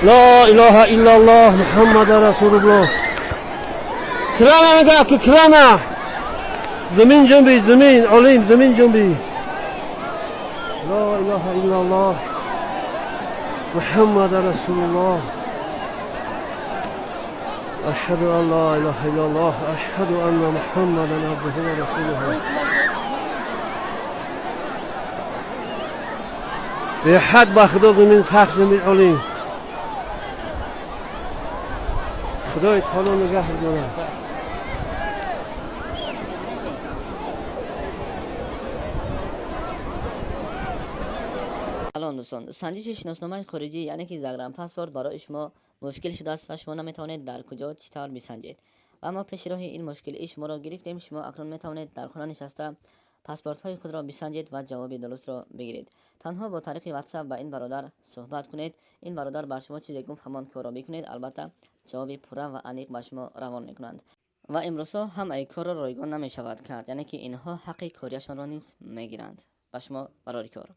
Ла илаҳа иллаллоҳ, Муҳаммад расулуллоҳ. Крана мега ки крана. Замин ҷунби, замин, олим, замин ҷунби. Ла илаҳа иллаллоҳ, Муҳаммад расулуллоҳ. Ашҳаду ан ла илаҳа иллаллоҳ, ашҳаду анна Муҳаммадан абдуҳу ва расулуҳу. Беҳад ба Худо замин сахт замин олим. Худои таоло нигаҳ дорад. Салом, дӯстон. Санҷиши шиносномаи хориҷӣ, яъне ки загранпаспорт, барои шумо мушкил шудааст ва шумо наметавонед дар куҷо, чӣ тавр бисанҷед. Ва мо пеши роҳи ин мушкилии шуморо гирифтем. Шумо акнун метавонед дар хона нишаста паспортҳои худро бисанҷед ва ҷавоби дурустро бигиред. Танҳо бо тариқи WhatsApp ба ин бародар суҳбат кунед. Ин бародар бар шумо чизе гуфт, ҳамон корро бикунед. Албатта, ҷавоби пурра ва аниқ ба шумо равон мекунанд. Ва имрӯзҳо ҳамаи корро ройгон намешавад кард, яъне ки инҳо ҳаққи кориашонро низ мегиранд. Ба шумо барори кор.